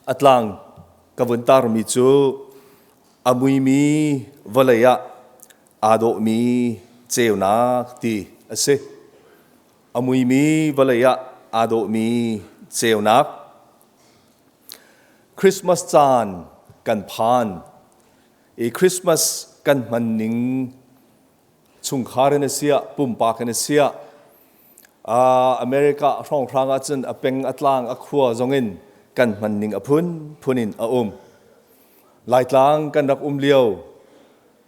A tlang ka vun tarmi cu a muimi vawlei ah aa dawhmi ceunak ti a si. A muimi vawlei ah aa dawhmi ceunak. Christmas caan kan phan i Christmas kan hman ning chungkhar in a siah pumpak in a siah America hrawnghrang ahcun a peng a tlang a khua zongin kan hman ning a phunphun in a um. Laitlang kan rak um lio,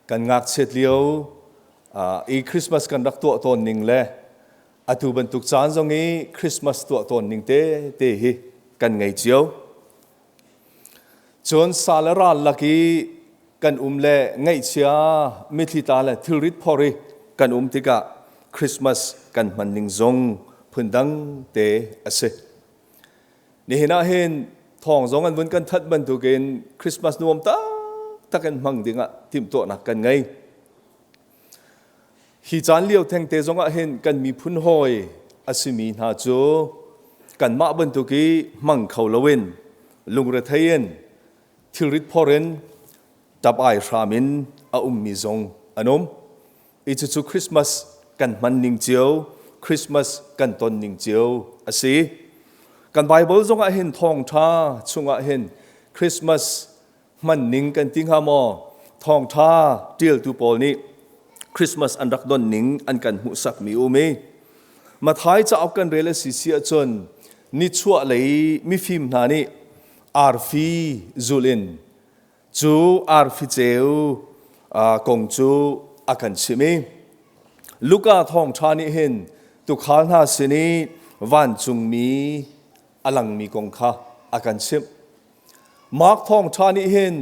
kan ngakchiat lio i Christmas kan rak tuah tawn ning le atu bantuk caan zong i Christmas tuah tawn ning te te hi kan ngei cio. Cun sa le ral lak i kan um le ngaihchia mithli tla le thilrit phor i kan um tikah Christmas kan hman ning zong phundang te a si. Nihin ah hin thawng zong an vun kan that bantukin Christmas nuam taktak in hmang dingah timhtuahnak kan ngei. Hi caan lio thengte zongah hin kan miphun hawi a simi hna cu kanmah bantuk i hmang kho loin lungrethei in thilrit phor in tap ai hram in a ummi zong an um. I cucu Christmas kan hman ning cio, Christmas kan ton ning cio a si. Kan Bible zongah hin thawngṭha chungah hin Christmas hman ning kan ti hnga maw? Thawngṭha ṭialtu pawl nih Christmas an rak don ning an kan hmuhsakmi um i Matthai cauk kan rel a si si ahcun nichuah lei mifim hna nih arfi zul in cu arfi ceu kong cu a kan chimh i Luka thawngṭha nih hin tuukhal hna sin i vancungmi a langmi kong kha a kan chimh. Mark thawngṭha nih hin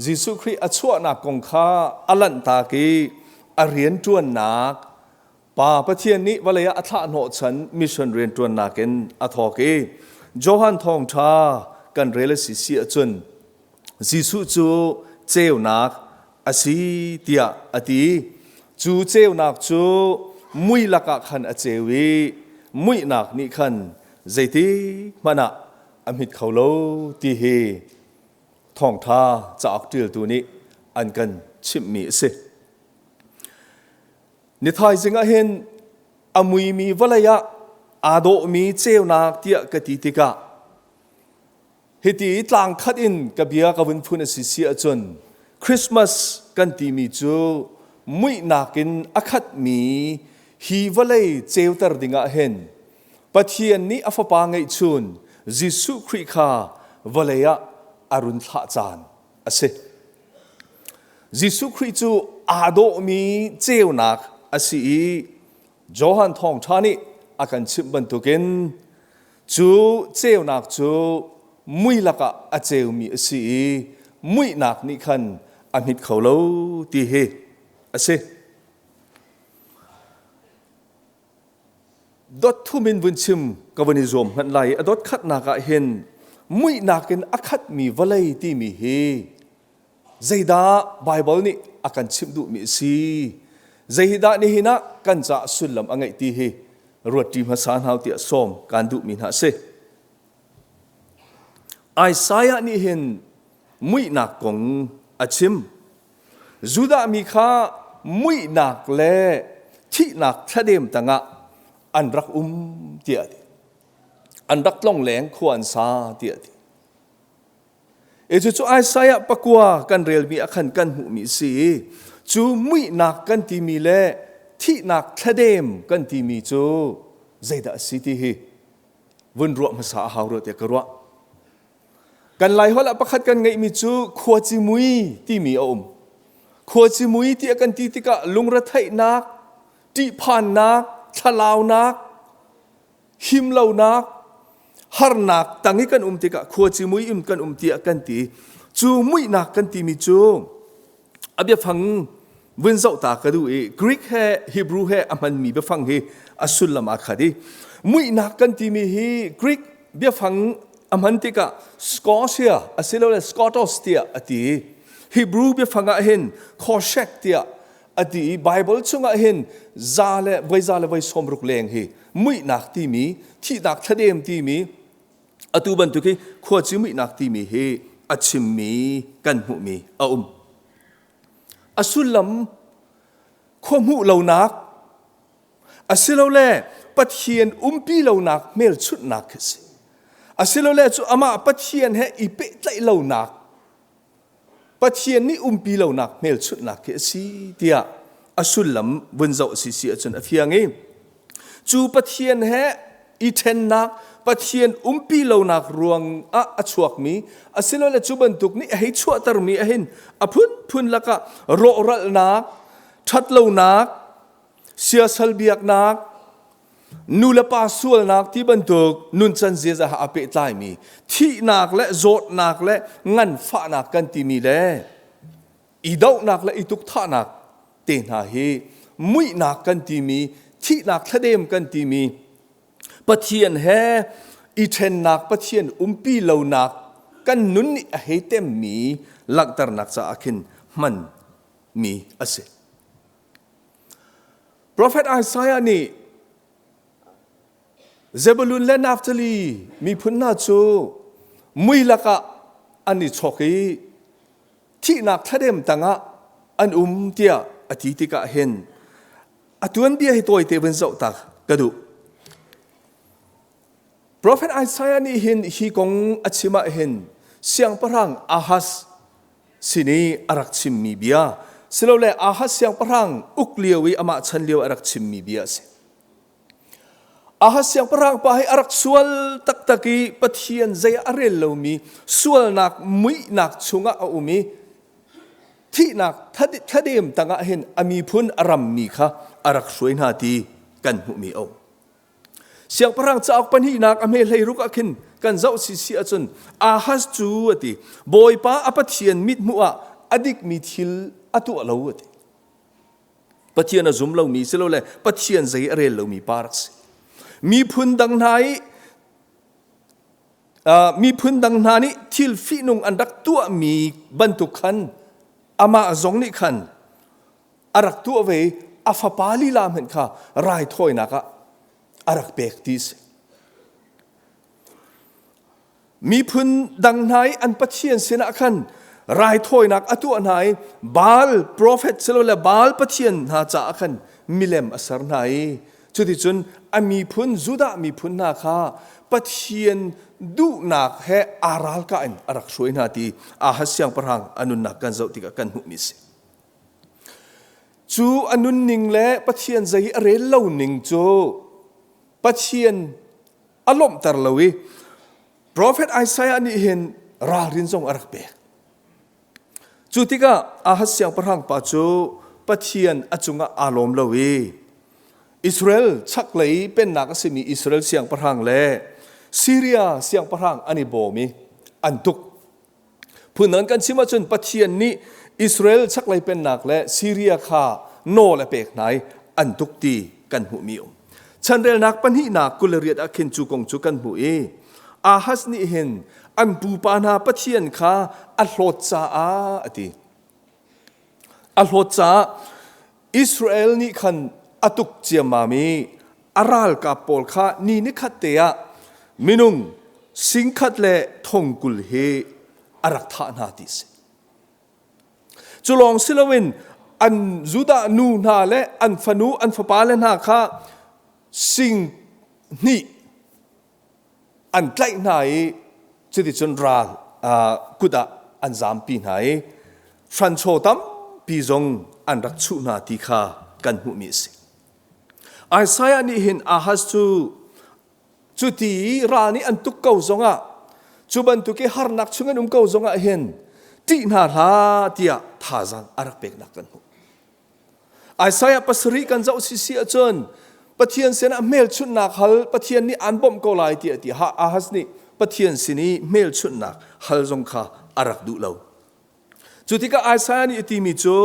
Jesuh Khrih a chuahnak kong kha a lanhtak i a rianṭuannak Pa Pathian nih vawlei ah a thlah hnawhchan mission rianṭuannak in a thawk i Johan thawngṭha kan rel a si si ahcun Jesuh cu ceunak a si tiah a ti. Cu ceunak cu mui lakah khan a ceu i muihnak nih khan zeitik hmanh ah a hmit kho lo ti hi thawngṭha cauk ṭialtu nih an kan chimhmi a si. Ni thaizing ah hin a muimi vawlei ah aa dawhmi ceunak tiah ka ti tikah hiti tlang khat in ka bia ka vun phun a si si ahcun Christmas kan timi cu muihnak in a khatmi hi vawlei ceuter dingah hin Pathian nih a fapa ngeihchun Jesuh Khrih kha vawlei ah a run thlah caan a si. Jesuh Khrih cu aa dawhmi ceunak a si i Johan Thawngṭha nih a kan chimh bantukin cu ceunak cu mui lakah a ceumi a si i muihnak nih khan a hmit kho lo ti hi a si. Dot thum in vun chim ka vun i zuam hmanh lai i a dot khatnak ah hin muihnak in a khatmi vawlei timi hi zeidah Baibal nih a kan chimh duhmi a si zeihi dah nihin ah kan caah sullam a ngeih ti hi ruatṭi hmasa hna tiah sawm kaan duhmi hna a si. Isaiah nih hin muihnak kong a chim. Judah mi kha muihnak le thihnak thladem tangah an rak um tiah a ti. An rak tlong leng khua an sa tiah a ti. E cucu Isaiah pakua kan relmi ah khan kan hmuhmi a si i cu muihnak kan timi le thihnak thladem kan timi cu zeidah a si ti hi vun ruah hmasa a hau rua tiah ka ruah. Kan Laiholh ah pakhat kan ngeihmi cu khuaci mui timi a um. Khuaci mui tiah kan ti tikah lungretheihnak, ṭihphannak, thlalaunak, himlonak, harnak tang i kan um tikah khuaci mui in kan um tiah kan ti. Cu muihnak kan timi cu a biafang vun zoh ta ka duh i Greek he Hebrew he a hmanmi biafang hi a sullam aa khat i muihnak kan timi hi Greek biafang a hman tikah Scotia asilole Scotos tiah a ti. Hebrew biafang ah hin Khoshek tiah a ti i Bible chungah hin za le voi za le voi sawm ruk leng hi muihnak timi thihnak thladem timi Atu bantuk hi khuaci muihnak timi hi a chimmi kan hmuhmi a um. A sullam khua hmuh lonak asilole Pathian umpi lonak hmelchunhnak khi si. Asilole cu amah Pathian he i pehtlaih lonak Pathian nih umpi lonak hmelchunhnak khi a si tiah a sullam vun zoh si si ahcun a fiang i cu Pathian he i ṭhennak Pathian umpi lonak ruang ah a chuakmi asilole cu bantuk nih a hei chuahtermi ahin a phunphun lakah rawhralhnak ṭhatlonak siasal biaknak nu le pa sualnak ti bantuk nuncan ziaza ha a pehtlaimi thihnak le zawtnak le nganfahnak kan timi le i dohnak le i tukthahnak te hna hi muihnak kan timi thihnak thladem kan timi Pathian he i ṭhennak Pathian umpi lonak kan nun nih a hei temmi langhternak caah khin hman mi a si. Profet Isaiah nih Zebulun le Naphtali miphun hna cu mui lakah an i chawk i thihnak thladem tangah an um tiah a ti tikah hin a tuanbia hi tawite vun zoh tak ka duh. Profet Isaiah nih hin hi kong a chim ah hin siangpahrang Ahaz sin i a rak chimmi bia silole Ahaz siangpahrang uk lio i amah chan lio a rak chimmi bia a si. Ahaz siangpahrang pa hi a rak sual taktak i Pathian zei ah a rel lomi sualnak muihnak chungah a um i thihnak thladem tangah hin a miphun a rammi kha a rak hruai hna ti kan hmuhmi a um. Siangpahrang cauk pahnihnak a hme 16 ah khin kan zoh sisi ahcun Ahaz cu a ti Bawipa a Pathian mithmuh ah a dikmi thil a tuah lo a ti. Pathian a zum lomi silole Pathian zei a rel lomi pa rak si. Miphun dang hna i miphun dang hna nih thil fihnung an rak tuahmi bantuk khan amah zong nih khan a rak tuah ve i a fapa lila hmanh kha raithawinak ah a rak pek ti si. Miphun dang hna i an pathian sinah khan raithawinak a tuah hna i Baal profet silole Baal pathian hna caah khan milem a ser hna i cuticun a miphun Judah miphun hna kha Pathian duhnak he aa ralkah in a rak hruai hna ti Ahaz siangpahrang a nunnak kan zoh tikah kan hmuhmi a si. Cu a nunning le Pathian zei a rel lo ning cu Pathian a lawmhter lo i Profet Isaiah nih hin ralrin zong a rak pek. Cu tikah Ahaz siangpahrang pa cu Pathian a cungah aa lawm lo i Israel chaklei pennak a simi Israel siangpahrang le Syria siangpahrang an i bawm i an tuk. Phundang kan chim ahcun Pathian nih Israel chaklei pennak le Syria kha nawl a pek hna i an tuk ti kan hmuhmi um. Chanrelnak pahnihnak 28 ah khin cu kong cu kan hmuh i Ahaz nih hin an pupa hna Pathian kha a hlawt caah a ti. A hlawt caah Israel nih khan a tuk ciammam i a ralkap pawl kha ni nikhat te ah minung 10,000 le 30,000 hi a rak thah hna ti si. Cu lawng si loin an Judah nu hna le an fanu an fapale hna kha 2,000 an tlaih hna i cuticun ral kut ah an zampi hna i hranchaw tampi zong an rak chuh hna ti kha kan hmuhmi a si. Isaiah nih hin Ahaz cu cuti ral nih an tuk ko zongah cu bantuk i harnak chung an um ko zongah hin ṭih hna hlah tiah thazaang a rak peknak kan hmuh. Isaiah 7 kan zoh sisi ahcun Pathian sinah hmelchunhnak hal Pathian nih aan bawmh ko lai tiah a ti. Ahaz nih Pathian sin i hmelchunhnak hal zong kha a rak duh lo. Cu tikah Isaiah nih a timi cu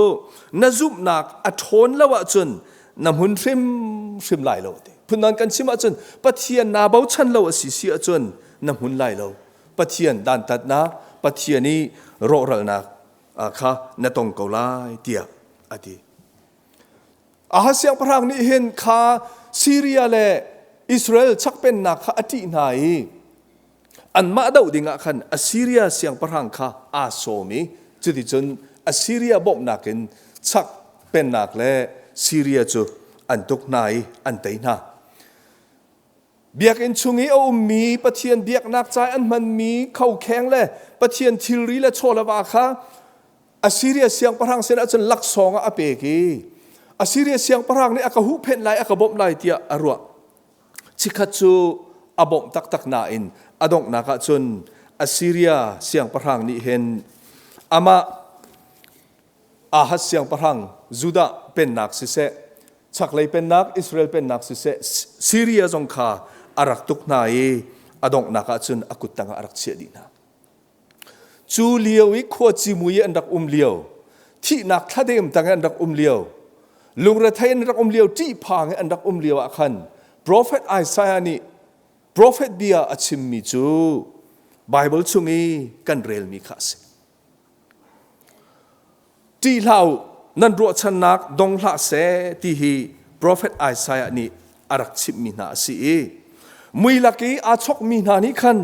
na zumhnak a ṭhawn lo ahcun na hmun hrimhrim lai lo ti. Phundang kan chim ahcun Pathian naa bochan lo a si si ahcun na hmun lai lo. Pathian dantatnak, Pathian i rawhralnak kha na tong ko lai tiah a ti. Ahaz siangpahrang nih hin kha Syria le Israel chakpennak kha a ṭih hna i Anmah doh dingah khan Assiria siangpahrang kha aa sawm i cuticun Assiria bawmhnak in chak pennak le Siria cu an tuk hna i an tei hna. Biakinn chung i a ummi Pathian biaknak ca an hmanmi khokheng le Pathian thilri le chaw le va kha Assiria siangpahrang sinah cun laksawng ah a pek i Assiria siangpahrang nih a ka huhphenh lai a ka bawmh lai tiah a ruah. Chikkhat cu a bawmh taktak nain a donghnak ah cun Assiria siangpahrang nih hin amah Ahaz siangpahrang Judah pennak siseh, chaklei pennak Israel pennak siseh, Syria zong kha a rak tuk hna i a donghnak ah cun a kut tangah a rak chiah dih hna. Cu lio i khuaci mui i an rak um lio, thihnak thladem tang i an rak um lio, lungrethei an rak um lio, ṭihphang i an rak um lio ah khan profet Isaiah nih profet bia a chimmi cu Baibal chung i kan relmi kha a si. Ṭih hlah u, nan ruahchannak dong hlah seh ti hi profet Isaiah nih a rak chimhmi hna a si i mui lak i aa chokmi hna nih khan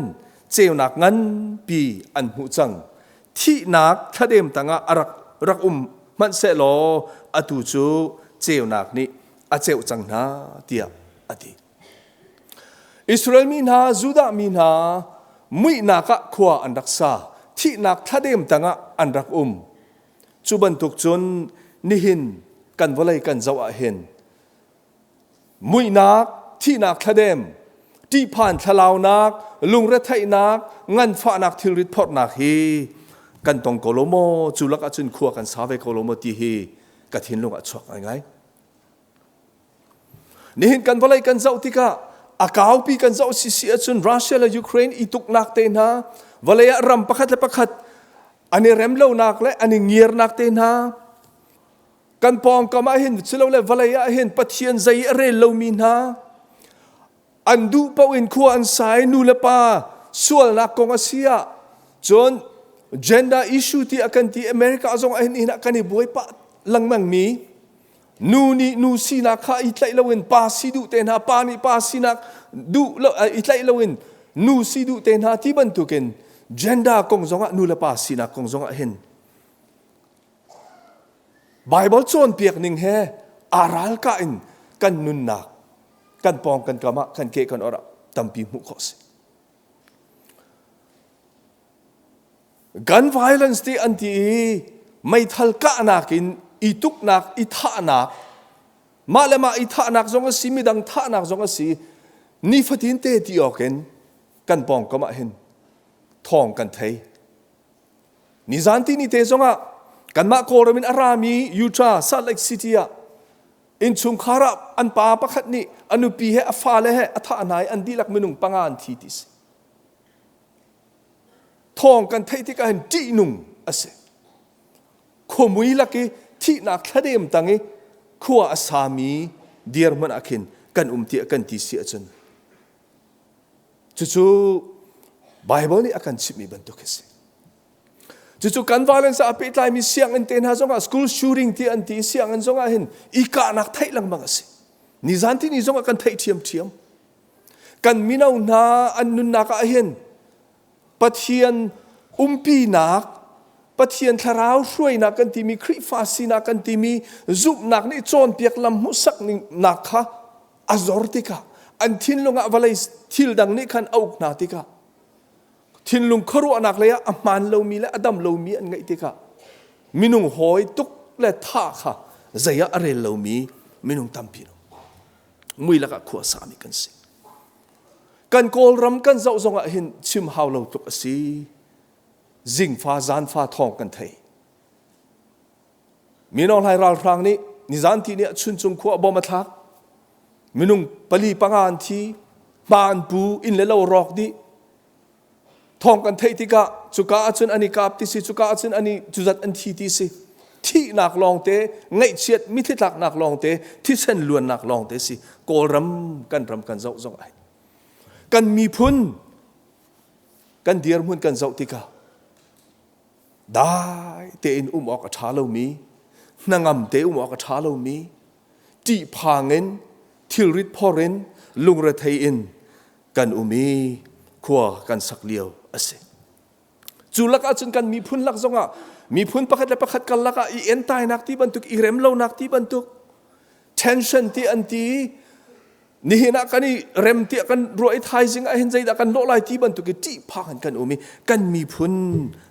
ceunak nganpi an hmuh cang. Thihnak thladem tangah a rak rak um hmanhsehlaw atu cu ceunak nih a ceuh cang hna tiah a ti. Israel mi hna, Judah mi hna muihnak ah khua an rak sa, thihnak thladem tangah an rak um. Cu bantuk cun nihin kan vawlei kan zoh ah hin muihnak, thihnak thladem, ṭihphan thlalaunak, lungretheihnak, nganfahnak thilrit phorhnak hi kan tong ko lo maw? Cu lakah cun khua kan sa ve ko lo maw ti hi ka thinlung ah chuak ngaingai. Nihin kan vawlei kan zoh tikah a kaupi kan zoh sisi ahcun Russia le Ukraine i tuknak te hna, vawlei ah ram pakhat le pakhat an i rem lonak le an i ngirnak te hna, kan pawngkam ah hin silole vawlei ah hin Pathian zei a rel lomi hna, an duh paoh in khua an sa i nu le pa sualnak kong a si ah cun gender issue ti a kan ti America zong ah hin ah kan i buai pah lengmang mi Nu nih nu sinak kha i tlaih loin pa si duh te hna, pa nih pa sinak duh lo, i tlaih loin nu si duh te hna ti bantukin gender kong zongah nu le pa sinak kong zongah hin Bible cawnpiak ning he aa ralkah in kan nunnak kan pawng kan kam ah kan ke kan or ah tampi hmuh khawh a si. Gun violence ti an ti i meithal kahnak in i tuknak, i thahnak, mah le mah i thahnak zong a si, midang thahnak zong a si, nifatin te ti awk in kan pawngkam ah hin thawng kan thei. Nizan ti ni te zongah kanmah Kawlram in a rami Utah, Salt Lake City ah innchungkhar ah an pa pakhat nih a nupi he a fale he a thah hna i an dihlak minung panga an thi ti si. Thawng kan theih tikah hin ṭihnung a si. Khuamui lak i thihnak thladem tang i khua a sami dirhmun ah khin kan um tiah kan ti si ahcun cucu Bible nih a kan chimhmi bantuk hi si. Cucu kan violence ah a pehtlaimi sianginn te hna zongah school shooting ti an ti sianginn zongah hin i kahnak theih lengmang a si. Nizan ti ni zongah kan theih ṭhiamṭhiam. Kan mino hna an nunnak ah hin Pathian umpinak, Pathian thlarau hruainak kan timi, Khrihfa sinak kan timi zumhnak nih cawnpiak lam hmuhsaknak kha a zor tikah an thinlung ah vawlei thil dang nih khan a uk hna tikah thinlung khuaruahnak lei ah a hmaan lomi le a dam lomi an ngeih tikah minung hawi tuk le tha kha zei ah a rel lomi minung tampi mui lakah khua sami kan si. Kan Kawlram kan zoh zongah hin chim hau lo tluk a si. Zingfa zanfa thawng kan thei. Mino Hlai ralhrang nih nizan ti nih chuncung khua bom a thlak. Minung pali panga an thi, hma an pu, inn le lo rawk dih. Thawng kan theih tikah cuka ahcun an i kap ti si, cuka ahcun an i cuzat an thi ti si. Thihnak lawngte, ngaihchiat mithli tlaknak lawngte, thisen luannak lawngte si. Kawlram kan ram kan zoh zong ai. Kan miphun kan dirhmun kan zoh tikah dai tein um awk a ṭha lomi, hnangam te um awk a ṭha lomi, ṭihphang in, thilrit phor in, lungrethei in kan um i. khua kan sak lio a si. Cu lakah cun kan miphun lak zongah miphun pakhat le pakhat karlak ah i entainak ti bantuk, i remlonak ti bantuk, tension ti an ti, nihin ah kan i rem tiah kan ruah i thaizing ah hin zeidah kan lawh lai ti bantuk i ṭihphang in kan um i kan miphun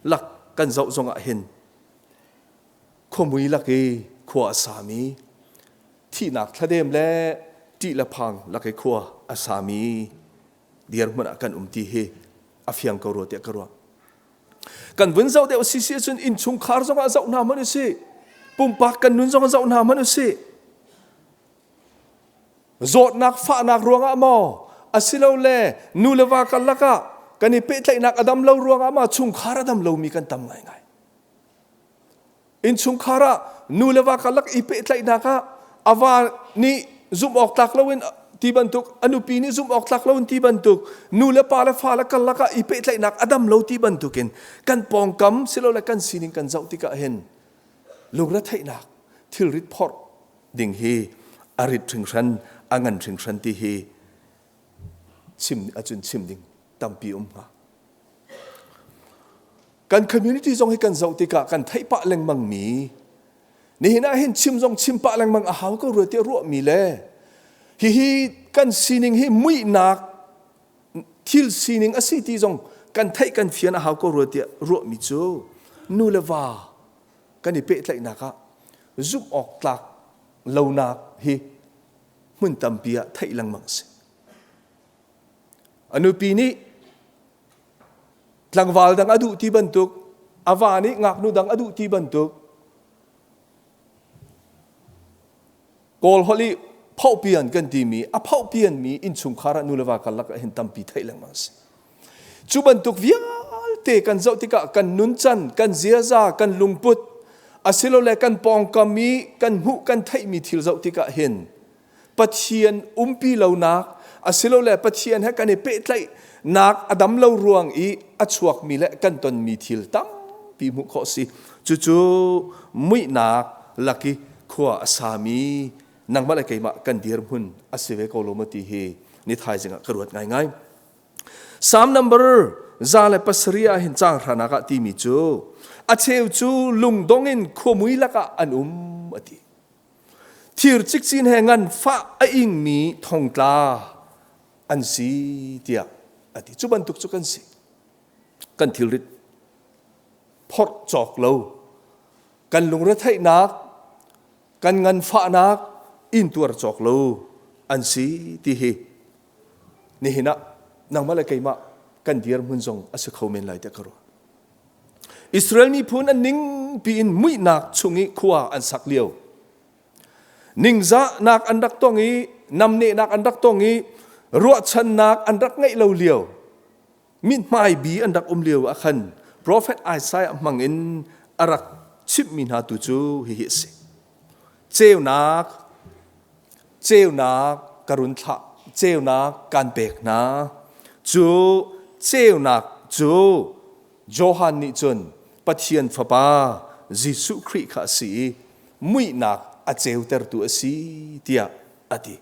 lak kan zoh zongah hin khuamui lak i khua a sami thihnak thladem le ṭih le phang lak i khua a sami dirhmun ah kan um ti hi a fiang ko rua tiah ka ruah. Kan vun zoh deuh si si cun innchungkhar zongah zoh hna hmanh usih. Pumpak kan nun zong zoh hna hmanh usih. Zawtnak fahnak ruangah maw asilole nu le va karlak ah kan i pehtlaihnak a dam lo ruangah maw chungkhar a dam lomi kan tam ngaingai. Innchungkhar ah nu le va karlak i pehtlaihnak ah a va nih zumh awk tlak loin ti bantuk a nupi nih zumh awk tlak loin ti bantuk nu le pa le fa le karlak ah i pehtlaihnak a dam lo ti bantukin kan pawngkam silole kan sining kan zoh tikah hin lungretheihnak thilrit phorh ding hi a rit hringhran a ngan hringhran ti hi chim acun chim ding tampi um hnga. Kan community zong hi kan zoh tikah kan theih pah lengmang mi nihin ah hin chim zong chim pah lengmang a hau ko rua tiah ruahmi le hihi kan sining hi muihnak thil sining a si ti zong kan theih kan fian a hau ko rua tiah ruahmi cu nu le va kan i pehtlaihnak ah zumh awk tlak lonak hi hmun tampi ah theih lengmang a si. A nupi nih tlangval dang a duh ti bantuk, a va nih ngaknu dang a duh ti bantuk, Kawl holh i phohpian kan timi a phohpianmi innchungkhar ah nu le va karlak ah hin tampi theih lengmang a si. Cu bantuk vialte kan zoh tikah kan nuncan, kan ziaza, kan lungput, asilole kan pawngkam i kan hmuh kan theihmi thil zoh tikah hin Pathian umpi lonak asilole Pathian he kan i pehtlaihnak a dam lo ruang i a chuakmi le kan tonmi thil tampi hmuh khawh si. Cucu muihnak lak i khua a sami nangmah le keimah kan dirhmun a si ve ko lo maw ti hi ni thaizing ah ka ruat ngaingai. Psalm number 107 ah hin caang hranak ah timi cu a cheu cu lungdong in khuamui lakah an um a ti. Thir cikcin he nganfah a ingmi thongtla an si tiah a ti. Cu bantuk cu kan si. Kan thilrit phorh cawk lo, kan lungretheihnak, kan nganfahnak intuar cawk lo an si ti hi nihin ah nangmah le keimah kan dirhmun zong a si kho men lai tiah ka ruah. Israel miphun an ningpi in muihnak chung i khua an sak lio. Ningzahnak an rak tong i namnehnak an rak tong i ruahchannak an rak ngeih lo lio. Mithmai bi an rak um lio ah khan profet Isaiah hmang in a rak chimhmi hna tu cu hihi a si. Ceunak, ceunak ka run thlah, ceunak kan pek hna. Cu ceunak cu Johan nih cun Pathian Fapa Jesuh Khrih kha a si i muihnak a ceutertu a si tiah a ti.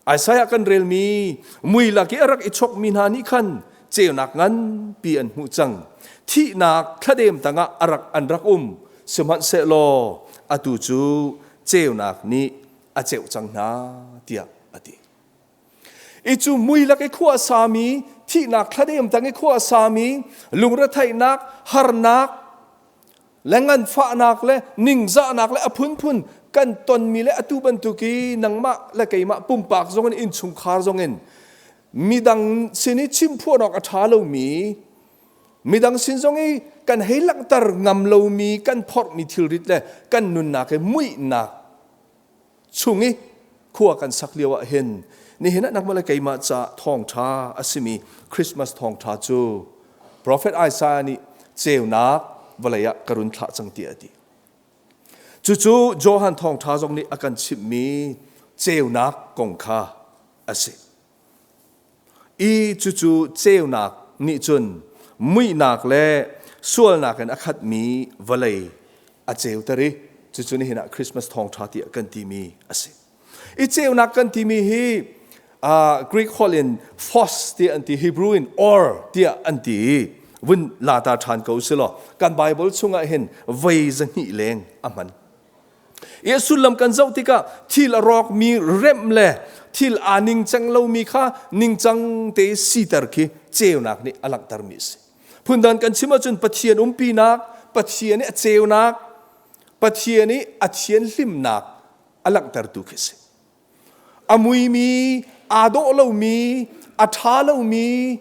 Isaiah kan relmi mui lak i a rak i chokmi hna nih khan ceunak nganpi an hmuh cang. Thihnak thladem tangah a rak an rak um. Sihmanhsehlaw atu cu ceunak nih a ceuh cang hna tiah a ti. I cu mui lak i khua a sami, thihnak thladem tang i khua a sami, lungretheihnak, harnak, le nganfahnak le ningzahnak le a phunphun kan tonmi le atu bantuk i nangmah le keimah pumpak zongin innchungkhar zongin midang sin i chimphuan awk a ṭha lomi midang sin zong i kan hei langhter ngam lomi kan phorhmi thilrit le kan nunnak i muihnak chung i khua kan sak lio ah hin nihin ah nangmah le keimah ca thawngṭha a simi Christmas thawngṭha cu Prophet Isaiah nih ceunak vawlei ah ka run thlah cang tiah a ti. Cucu Johan thawngṭha zong nih a kan chimhmi ceunak kong kha a si. I cucu ceunak nih cun muihnak le sualnak in a khatmi vawlei a ceuter i cucu nihin ah Christmas thawngṭha tiah kan timi a si. I ceunak kan timi hi Greek holh in phos tiah an ti, Hebrew in or tiah an ti i vun lata ṭhan ko si law kan Bible chungah hin vei zahnih leng a hman. I a sullam kan zoh tikah thil a rawkmi remh le thil aa ningcang lomi kha ningcang te siter khi ceunak nih a langhtermi a si. Phundang kan chim ahcun Pathian umpinak, Pathian i a ceunak, Pathian i a thianhlimnak a langhtertu khi a si. A muimi, aa dawh lomi, a ṭha lomi,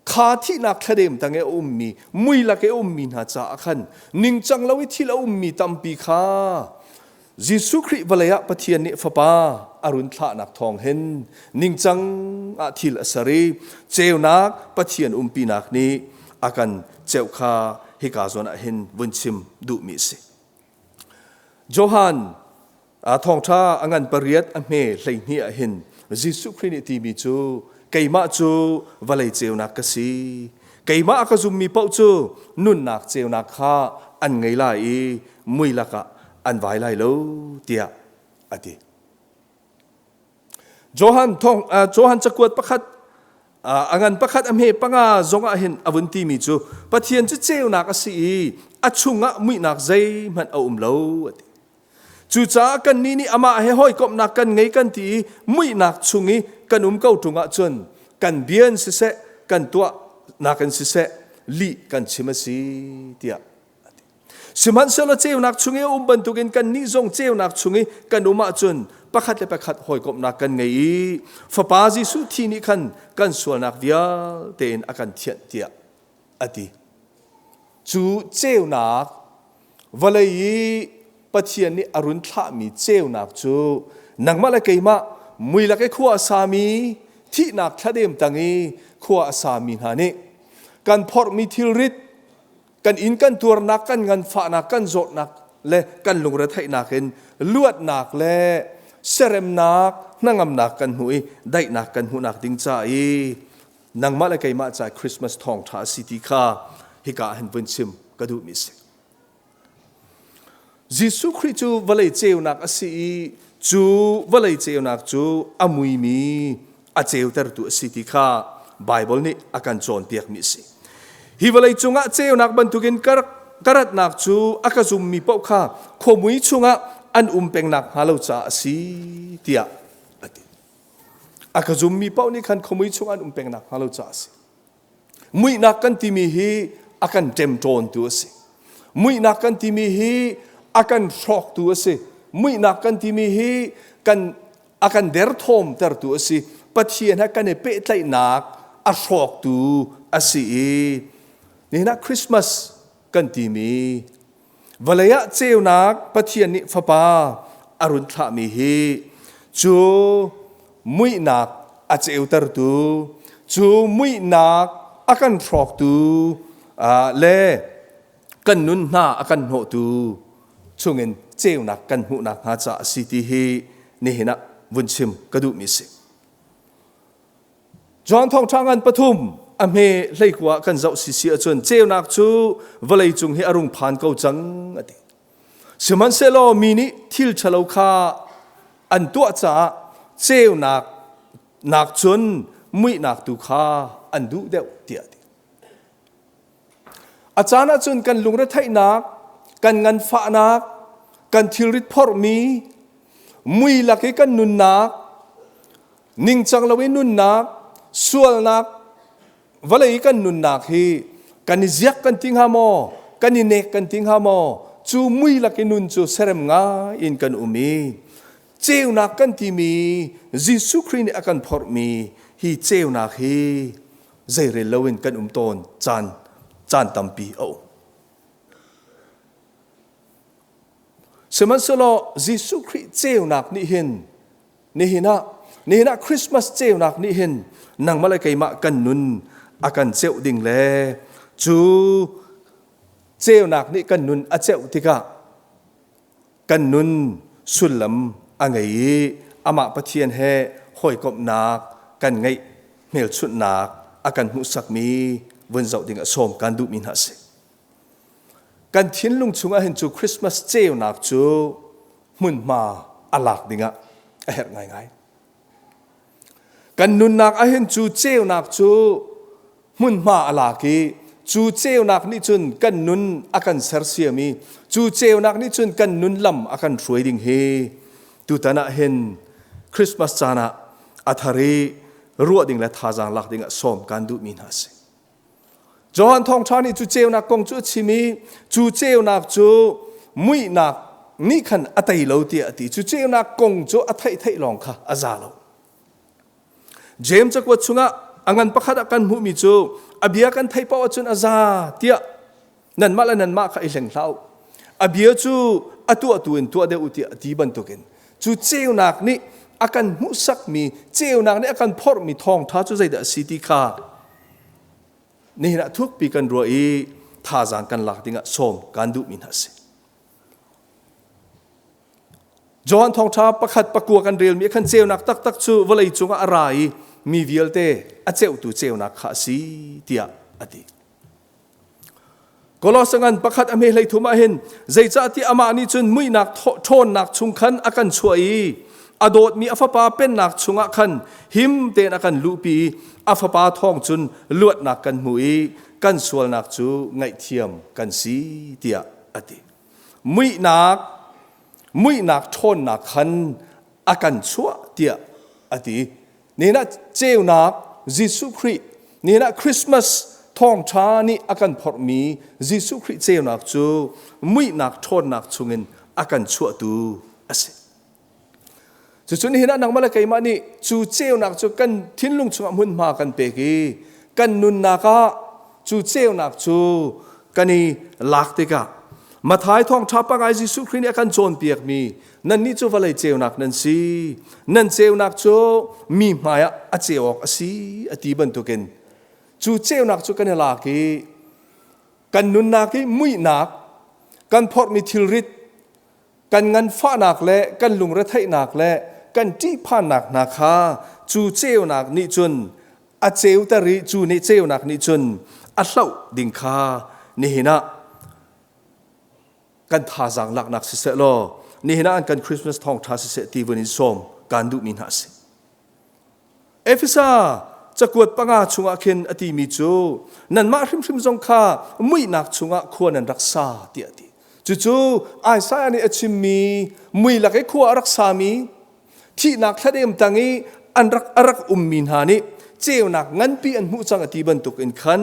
kha thihnak thladem tang i a ummi, mui lak i a ummi hna caah khan ningcang lo i thil a ummi tampi kha Jesuh Khrih vawlei ah Pathian nih Fapa a run thlahnak thawng hin ningcang ah thil a ser i ceunak Pathian umpinak nih a kan ceuh kha hika zawn ah hin vun chim duhmi a si. Johan Thawngṭha a ngan pariat a hme 12 ah hin Jesuh Khrih nih timi cu keimah cu vawlei ceunak ka si. Keimah a ka zummi paoh cu nunnak ceunak kha an ngei lai i mui lakah an vai lai lo tiah a ti. Johan thong Johan cakuat pakhat a ngan pakhat a hme panga zong ah hin a vun timi cu Pathian cu ceunak a si i a chungah muihnak zeihmanh a um lo a ti. Cucaah kannih nih amah he hawikomhnak kan ngei kan ti i muihnak chung i kan um ko ṭung ahcun kan bia in siseh kan tuahnak in siseh lih kan chim a si tiah a ti. Sihmanhsehlaw ceunak chung i a um bantukin kannih zong ceunak chung i kan um ahcun pakhat le pakhat hawikomhnak kan ngei i Fapa Jesuh thi nih khan kan sualnak vialte in a kan thianh tiah a ti. Cu ceunak vawlei i Pathian nih a run thlahmi ceunak cu nangmah le keimah mui lak i khua a sami thihnak thladem tang i khua a sami hna nih kan phorhmi thilrit kan inn kan tuarnak kan nganfahnak kan zawtnak le kan lungretheihnak in luatnak le seremnak hnangamnak kan hmuh i daihnak kan hmuhnak ding ca i nangmah le keimah ca Christmas thawngṭha a si ti kha hika ah hin vun chim ka duhmi a si. Jesuh Khrih cu vawlei ceunak a si i cu vawlei ceunak cu a muimi a ceutertu a si ti kha Baibal nih a kan cawnpiakmi a si. Hi vawlei cungah ceunak bantukin ka ratnak cu a ka zummi paoh kha khuamui chungah an um pengnak hnga lo caah a si tiah a ti. A ka zummi paoh nih khan khuamui chung an um peng nakhnga lo caah a si. Muihnak kan timi hi a kan ṭemṭawntu a si. Muihnak kan timi hi a kan hrawktu a si. Muihnak kan timi hi kan a kan derthawmtertu a si. Pathian he kan i pehtlaihnak a hrawktu a si i nihin ah Christmas kan timi Vawlei ah ceunak Pathian nih Fapa a run thlahmi hi cu muihnak a ceutertu, cu muihnak a kan hrawktu le kan nun hna a kan hnawhtu chungin ceunak kan hmuhnak hnga caah a si ti hi nihin ah vun chim ka duhmi a si. John thawngṭha ngan pathum a hme hleikua kan zoh sisi ahcun ceunak cu vawlei cung hi a rung phan ko cang a ti. Sihmanhsehlaw mi nih thil ṭhalo kha an tuah caah ceunak nak cun muihnak tu kha an duh deuh tiah a ti. A caan ahcun kan lungretheihnak, kan nganfahnak, kan thilrit phorhmi, mui lak i kan nunnak, ningcang lo i nunnak, sualnak, vawlei i kan nunnak hi kan i ziak kan ti hnga maw, kan i nek kan ti hnga maw, cu mui lak i nun cu serem ngai in kan um i ceunak kan timi Jesuh Khrih nih a kan phorhmi hi ceunak hi zeirel loin kan um tawn caan caan tampi a um. Sihmanhsehlaw Jesuh Khrih ceunak nih hin nihin ah nihin ah Christmas ceunak nih hin nangmah le keimah kan nun a kan ceuh ding le cu ceunak nih kan nun a ceuh tikah kan nun sullam a ngei i amah Pathian he hawikomhnak kan ngeih hmelchunhnak a kan hmuhsakmi vun zoh ding a sawm kan duhmi hna a si. Kan thinlung chungah hin cu Christmas ceunak cu hmunhma a lak dingah a herh ngaingai. Kan nunnak ahhin cu ceunak cu hmunhma a lak i cu ceunak nih cun kan nun a kan sersiam i cu ceunak nih cun kan nun lam a kan hruai ding hi tutan ah hin Christmas caan ah a thar i ruah ding le thazaang lak ding ah sawm kan duhmi hna a si. Johan thawngṭha nih cu ceunak kong cu a chim i cu ceunak cu muihnak nih khan a tei lo tiah a ti. Cu ceunak kong cu a theih theih lawng kha a za lo. James cakuat chungah a ngan pakhat ah kan hmuhmi cu a bia kan theih paoh ahcun a za tiah nanmah le nanmah kha i hleng hlah u. A bia cu a tuahtu in tuah deuh u tiah a ti bantukin cu ceunak nih a kan hmuhsakmi ceunak nih a kan phorhmi thawngṭha cu zeidah a si ti kha nihin ah thukpi kan ruah i thazaang kan lak dingah sawm kan duhmi hna a si. Johan thawngṭha pakhat pakua kan relmi khan ceunak taktak cu vawlei cungah a ra i mi vialte a ceuhtu ceunak kha a si tiah a ti. Kolosa ngan pakhat a hme hlei thum ah hin zeicahtiah amah nih cun muihnak ṭhawnnak chung khan a kan chuah i a dawtmi a fapa pennak chungah khan him tein a kan luhpi i a fapa thawng cun luatnak kan hmu i kan sualnak cu ngaihthiam kan si tiah a ti. Muihnak muihnak ṭhawnnak khan a kan chuah tiah a ti. Nihin ah ceunak Jesuh Khrih, nihin ah Christmas thawngṭha nih a kan phorhmi Jesuh Khrih ceunak cu muihnak ṭhawnnak chungin a kan chuahtu a si. Cucu nihin ah nangmah le keimah nih cu ceunak cu kan thinlung chungah hmunhma kan pek i kan nunnak ah cu ceunak cu kan i lak tikah Mathai thawngṭha pangai Jesuh Khrih nih a kan cawnpiakmi nannih cu vawlei ceunak nan si nan ceunak cu mi hmaiah a ceu awk a si a ti bantukin cu ceunak cu kan i lak i kan nunnak i muihnak kan phorhmi thilrit kan nganfahnak le kan lungretheihnak le kan ṭihphannak hna kha cu ceunak nih cun a ceuter i cu nih ceunak nih cun a hloh ding kha nihin ah kan thazaang laknak siseh law nihin ah an kan Christmas thawngṭha siseh ti vun in sawm kan duhmi hna a si. Efesa cakuat panga chungah khin a timi cu nanmah hrimhrim zong kha muihnak chungah khua nan rak sa tiah a ti. Cucu Isaiah nih a chimmi mui lak i khua a rak sami thihnak thladem tang i an rak a rak ummi hna nih ceunak nganpi an hmuh cang a ti bantuk in khan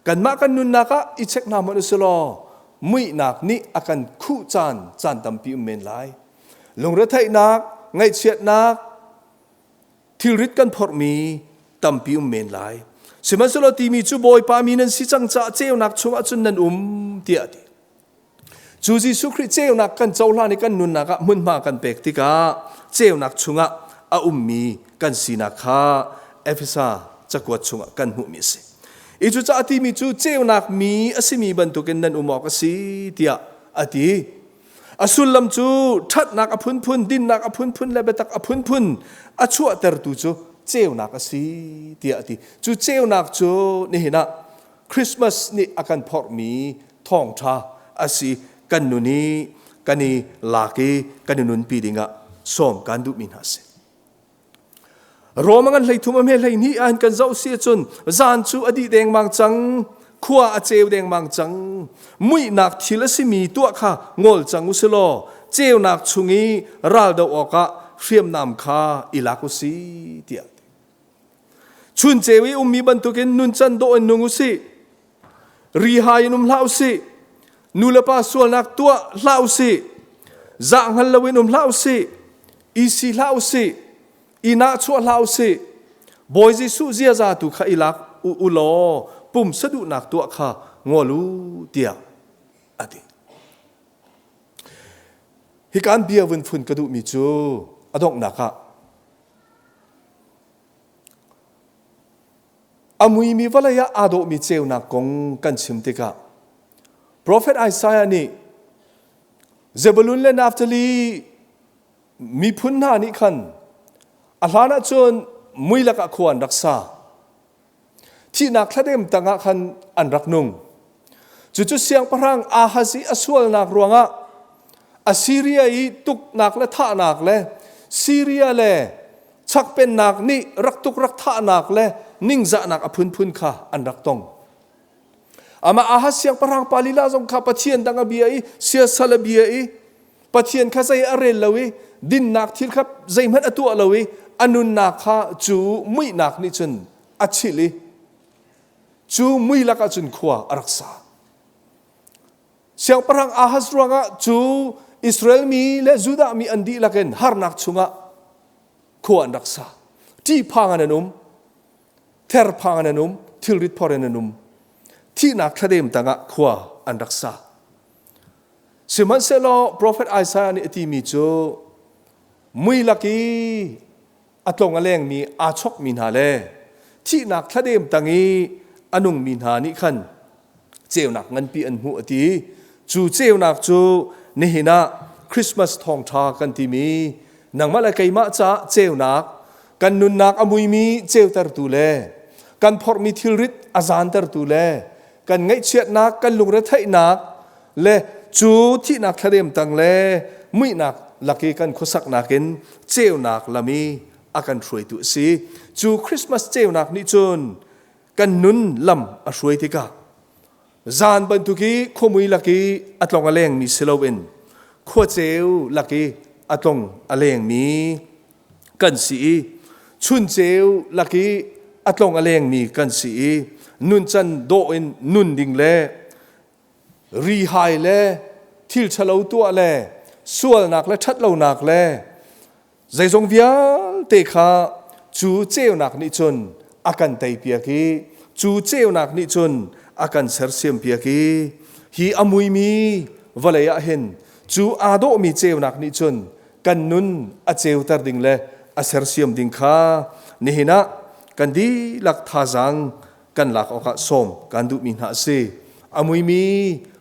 kanmah kan nunnak ah i check hna hmanh usih law muihnak nih a kan khuh caan caan tampi um men lai. Lungretheihnak, ngaihchiatnak, thilrit kan phorhmi tampi um men lai. Sihmanhsehlaw timi cu Bawipa mi nan si cang caah ceunak chungah cun nan um tiah a ti. Cu Jesuh Khrih ceunak kan cohlan i kan nunnak ah hmunhma kan pek tikah ceunak chungah a ummi kan sinak kha Efesa cakuat chungah kan hmuhmi a si. I cucaah timi cu ceunak mi a simi bantukin nan um awk a si tiah a ti. A sullam cu ṭhatnak a phunphun, dinnak a phunphun le biatak a phunphun a chuahtertu cu ceunak a si tiah a ti. Cu ceunak cu nihin ah Christmas nih a kan phorhmi thawngṭha a si. Kan nun i kan i lak i kan i nunpi dingah sawm kan duhmi hna a si. Rom ngan 13 a hme 12 ah kan zoh si ahcun zan cu a dih dengmang cang, khua a ceu dengmang cang. Muihnak thil a simi tuah kha ngol cang u si law ceunak chung i ral doh awkah hriamnam kha i lak u si tiah. Chun ceu i ummi bantukin nuncan dawh in nung u sih. Rihai in um hlah u sih. Nu le pa sualnak tuah hlah u sih. Zah hngal loin um hlah u sih. I si hlah u sih. I nahchuah hlah u sih. Bawi Jesuh ziaza tu kha i lak u, u law pumsa duhnak tuah kha ngol u tiah a ti. Hikan bia vun phun ka duhmi cu a donghnak ah A muimi vawlei ah aa dawhmi ceunak kong kan chim tikah Profet Isaiah nih Zebulun le Naphtali miphun hna nih khan a hlan ahcun mui lakah khua an rak sa. Thihnak thladem tangah khan an rak nung. Cucu siangpahrang Ahaz i a sualnak ruangah Assyria i tuknak le thahnak le Syria le Chak pennak nih rak tuk rak thahnak le ningzahnak a phunphun kha an rak tong. Amah Ahaz siangpahrang pa lila zong kha Pathian dang a bia i siasal a bia i Pathian kha zei a rel lo i dinnak thil kha zeihmanh a tuah lo i a nunnak kha cu muihnak nih cun a chilh i cu mui lakah cun khua a rak sa. Siangpahrang Ahaz ruangah cu Israel mi le Judah mi an dihlak in harnak chungah khua an rak sa. Ṭihphang in an um, therphang in an um, thilrit phor in an um. Thihnak thladem tangah khua an rak sa. Sihmanhsehlaw profet Isaiah nih a timi cu mui lak i a tlong a lengmi aa chokmi hna le thihnak thladem tang i a nungmi hna nih khan ceunak nganpi an hmuh a ti. Cu ceunak cu nihin ah Christmas thawngṭha kan timi nangmah le keimah caah ceunak kan nunnak a muimi ceutertu le kan phorhmi thilrit a zaantertu le kan ngaihchiatnak kan lungretheihnak le cu thihnak thladem tang le muihnak lak i kan khuasaknak in ceunak lam i a kan hruaitu a si. Cu Christmas ceunak nih cun kan nun lam a hruai tikah zan bantuk i khuamui lak i a tlong a lengmi si loin khuaceu lak i a tlong a lengmi kan si i chunceu lak i a tlong a lengmi kan si i nuncan dawh in nun ding le rihai le thil ṭhalo tuah le sualnak le ṭhatlonak le zeizong vialte kha cu ceunak nih cun a kan teipiak i cu ceunak nih cun a kan sersiampiak i hi a muimi vawlei ah hin cu aa dawhmi ceunak nih cun kan nun a ceuter ding le a sersiam ding kha nihin ah kan dihlak thazaang kan lak awkah sawm kan duhmi hna a si. A muimi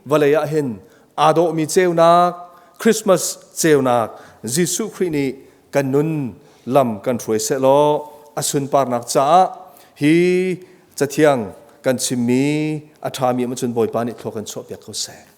vawlei ah hin aa dawhmi ceunak, Christmas ceunak Jesuh Khrih nih kan nun lam kan hruai sehlaw a sunparnak caah hi cathiang kan chimmi a ṭhami um cun Bawipa nih thlua kan chuahpiak ko seh.